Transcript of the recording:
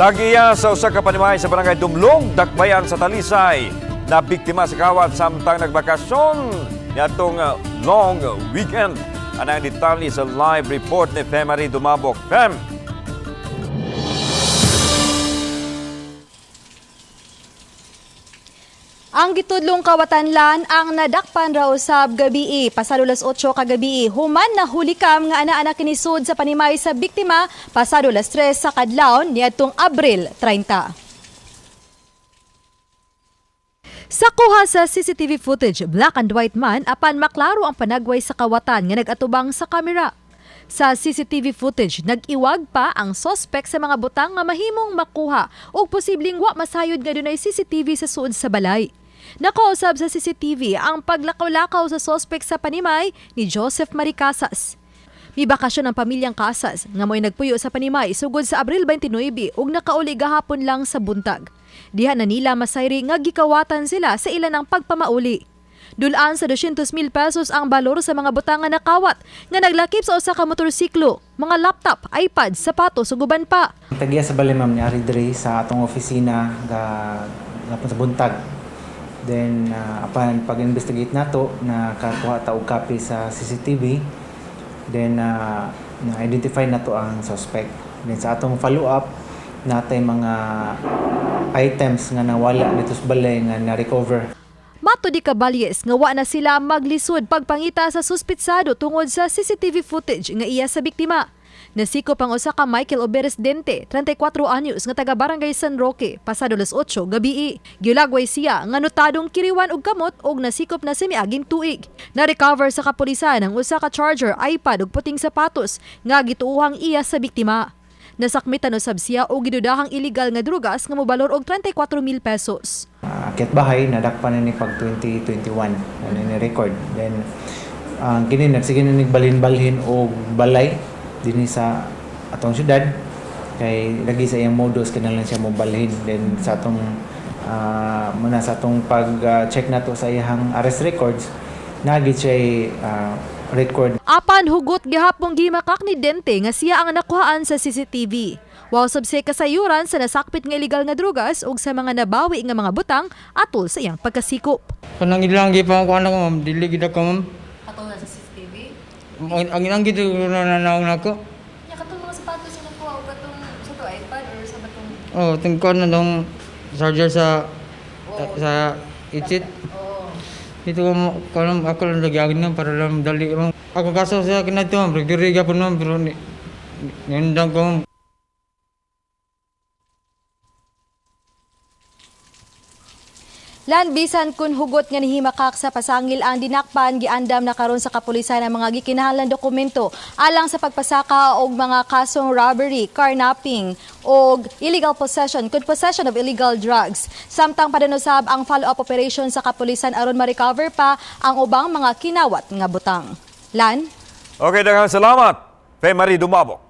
Tagiya sa usa ka panimay sa barangay Dumlog, Dakbayan sa Talisay, na biktima sa kawat samtang nagbakasyon niadtong long weekend. Anang detalye sa live report ni Femary Dumabok. Fem! Ang gitudlong kawatanlan ang nadakpan raw usab gabii pasado las 8 kagabii, human na hulikam nga ana-ana kinisud sa panimay sa biktima pasado las 3 sa kadlawon niadtong Abril 30. Sa kuha sa CCTV footage, black and white man apan maklaro ang panagway sa kawatan nga nag-atubang sa kamera. Sa CCTV footage, nag-iwag pa ang sospek sa mga butang nga mahimong makuha ug posibleng wa masayod nga dunay CCTV sa suod sa balay. Nakausab sa CCTV ang paglakaw-lakaw sa sospek sa panimay ni Joseph Maricasas. Mibakasyon ang pamilyang Casas nga mo'y nagpuyo sa panimay sugod sa Abril 29 ug nakauli gahapon lang sa buntag. Diha na nila masayri nga gikawatan sila sa ilan ang pagpamauli. Dulaan sa 200,000 pesos ang balor sa mga butang nga nakawat nga naglakip sa usa ka motorsiklo, mga laptop, iPad, sapatos ug uban pa. Ang Tagiya sa balay, ma'am, niari diri sa atong opisina ga gapon sa buntag. Then apan pag-investigate nato, nakakuha ta og copy sa CCTV. Then na-identify nato ang suspect. Then sa atong follow up natay mga items nga nawala dito sa balay nga na-recover. Mato di Caballes nga wa na sila maglisod pagpangita sa suspitsado tungod sa CCTV footage nga iya sa biktima. Nasikop ang usa ka Michael Oberes Dente, 34 anyos, nga taga Barangay San Roque, pasado las 8 gabii. Giulagway siya nga notadong kiriwan og kamot og nasikop na sa miaging tuig. Na-recover sa kapulisan ang usa ka charger, iPad ug puting sapatos nga gituohang iya sa biktima. Nasakmitan usab siya og gidudahang illegal nga drugas nga mobalor og 34,000 pesos. Akyat bahay nadakpan na ni pag 2021 ano ni record. Then ang kini nagsige na nagbalhin-balhin og balay dinhi sa atong syudad kay lagi sa iyang modus kinahanglan siya mo balhin. Then sa atong muna sa atong pag check nato sa iyang arrest records, nagi siya record. Apan hugot gihapong gimakak ni Dente nga siya ang nakuhaan sa CCTV. Wa usab siya kasayuran sa nasakpit nga illegal nga drugas ug sa mga nabawi nga mga butang atol sa iyang pagkasikop. Kanang ilang gi pa ko anak ma'am, dili gid ako, ma'am. Katong na sa CCTV? Ang ilang gid na nanaong nako. Nya katong mga sapatos na nakuha o katong sa to iPad or sa batong? Oh, tingkon na dong charger sa sa itchit. Oo. Dito ko kanang ako lang lagi na para lang dali, ma'am. Ako kaso sa kinato, ma'am, diri gyapon, ma'am, pero ni nindang ko, ma'am. Lan bisan kun hugot nga nihimakak sa pasangil ang dinakpan, giandam na karon sa kapulisan ang mga gikinahanglan dokumento alang sa pagpasaka og mga kasong robbery, carnapping og illegal possession kun possession of illegal drugs. Samtang padanusab ang follow-up operation sa kapulisan aron ma-recover pa ang ubang mga kinawat nga butang. Lan? Okay, daghang salamat. Femary Dumabok.